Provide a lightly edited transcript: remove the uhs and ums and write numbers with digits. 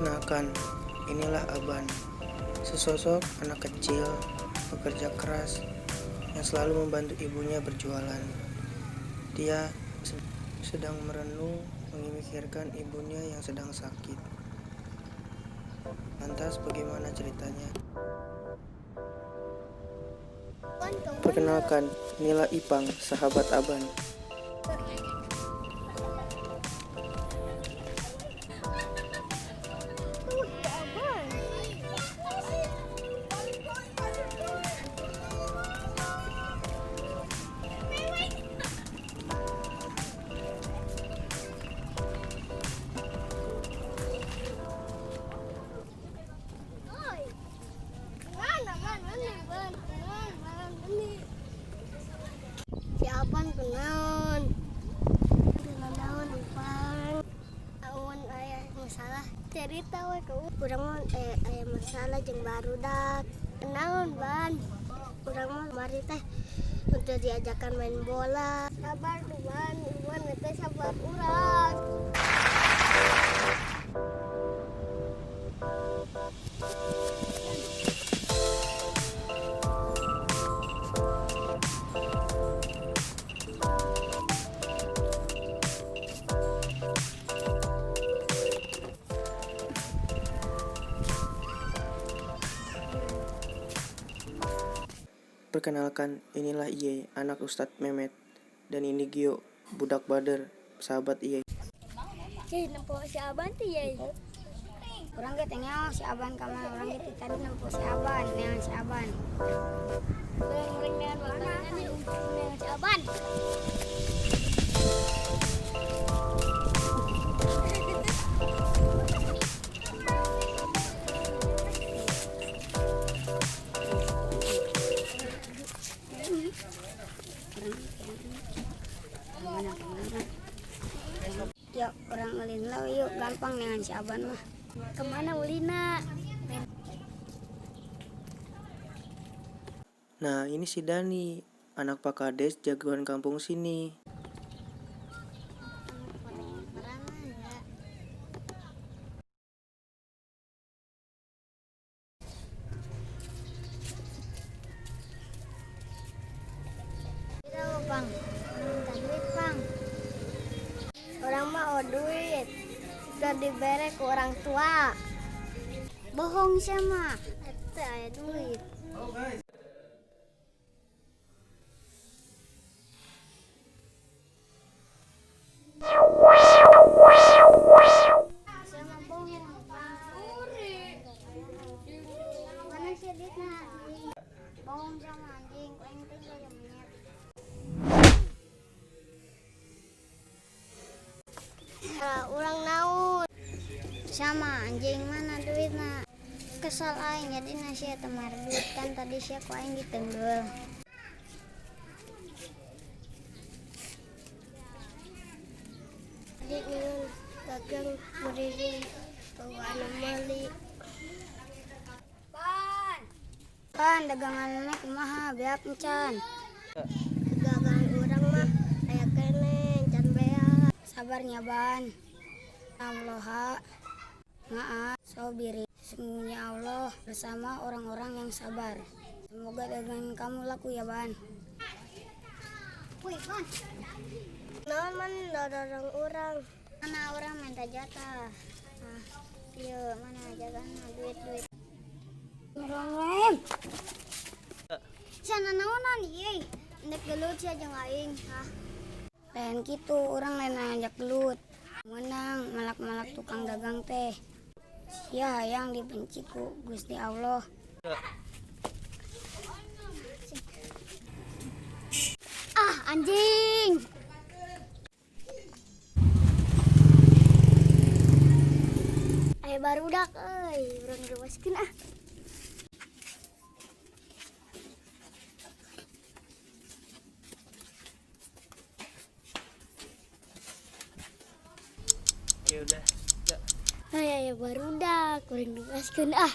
Perkenalkan, inilah Aban, sesosok anak kecil, pekerja keras, yang selalu membantu ibunya berjualan. Dia sedang merenung memikirkan ibunya yang sedang sakit. Lantas bagaimana ceritanya? Perkenalkan, inilah Ipang, sahabat Aban. Tuh, ya Aban. Oi. Mana, mana, mana, mana, mana, mana. Si Aban kunaon? Kunaon Aban? Awan aya masalah cerita we ke urang mah aya masalah jeung barudak. Kunaon, Ban? Urang mah mari teh untuk diajakan main bola. Sabar tuh, Ban. Ban teh sabar urang. Perkenalkan, inilah Iye, anak Ustadz Memet. Dan ini Gio, budak bader, sahabat Iye. Cih, nempo si Aban teh ye. Urang ge teh nyaho si Aban ka mana, urang ge ti tadi nempo si Aban, neangan si Aban. Urang rek neangan makanan neangan si Aban. Kemana kemana? Yuk, urang ulin lah yuk, gampang neangan si Aban mah. Kemana ulina? Nah, ini si Dani, anak Pak Kades jagoan kampung sini. Tidak, Bang. Minta duit, Bang. Urang mah oh duit. Udah dibere ke orang tua. Bohong sama. Eta aya duit. Sama bohong, Bang. Mana sih duitna? Bohong sama anjing, aing teh kayak menyet. Nah, urang naon? Sama anjing mana duitna? Kesal aing jadi nasi eta mah duit kan tadi sia ku aing ditenggel. Jadi dengan dagang berdiri bawa meuli. Pan. Pan dagangan maneh kumaha beak encan. Dagangan urang mah aya keneh can beak. Sabarnya Ban. Allah maaf sobiri. Sesungguhnya Allah bersama orang-orang yang sabar. Semoga dagangan kamu laku ya Ban. Wih Ban. Naon man dorong urang. Mana orang minta jatah? Nah, iya mana jatahna duit-duit. Bismillahirrahmanirrahim. Sana naonan ieu? Ndek gelut sia jeung aing. Hah. Lain kitu urang lain ngajak gelut. Menang malak-malak tukang dagang teh. Sia hayang dibenci ku Gusti Allah. Ah, anjing. Aya barudak euy, urang reuwaskeun ah. Ya udah, ya. Aya barudak, urang reuwaskeun ah.